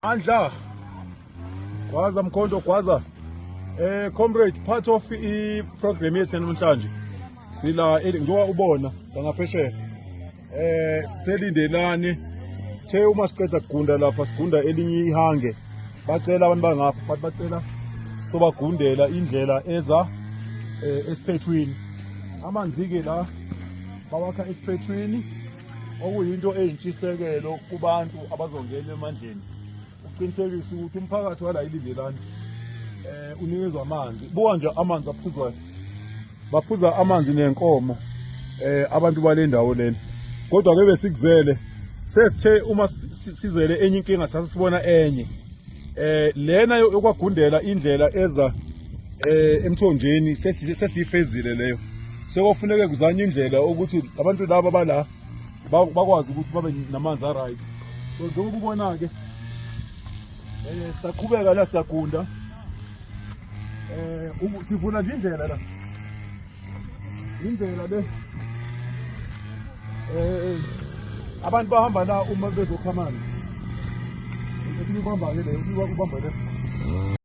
Andla. Gwaza Mkhonto gwaza. Comrade, part of i program yethu namhlanje. Sila njengoba ubona ngaphesheya. Siselindelani. Sithe uma siqeda kugunda lapha sigunda elinye ihange. Bacela abantu bangapha, bathi bacela sobagundela indlela eza esiphethwini. Amanzi ke la bawakha esiphethwini, okuyinto eyintshisekelo kubantu abazongena emandleni, uqinisekise ukuthi umphakathi wala iLindelani unikezwa amanzi. Buka nje amanzi aphuzwayo, baphuza amanzi nenkomo abantu bale ndawo lena. Kodwa ke besikuzele sesithe uma sizele enye inkinga, sasibona enye lena yokwagundela indlela eza emthonjeni, sesiyifezile leyo. Sekufuneke kuzanywe indlela ukuthi abantu laba bala bakwazi ukuthi babe namanzi a-right. So njengoba ubona-ke, saqhubeka la, siyagunda, sivula nje indlela la, indlela le abantu bahamba la uma bezokha amanzi. Ubamba-ke leyo, ubamba le.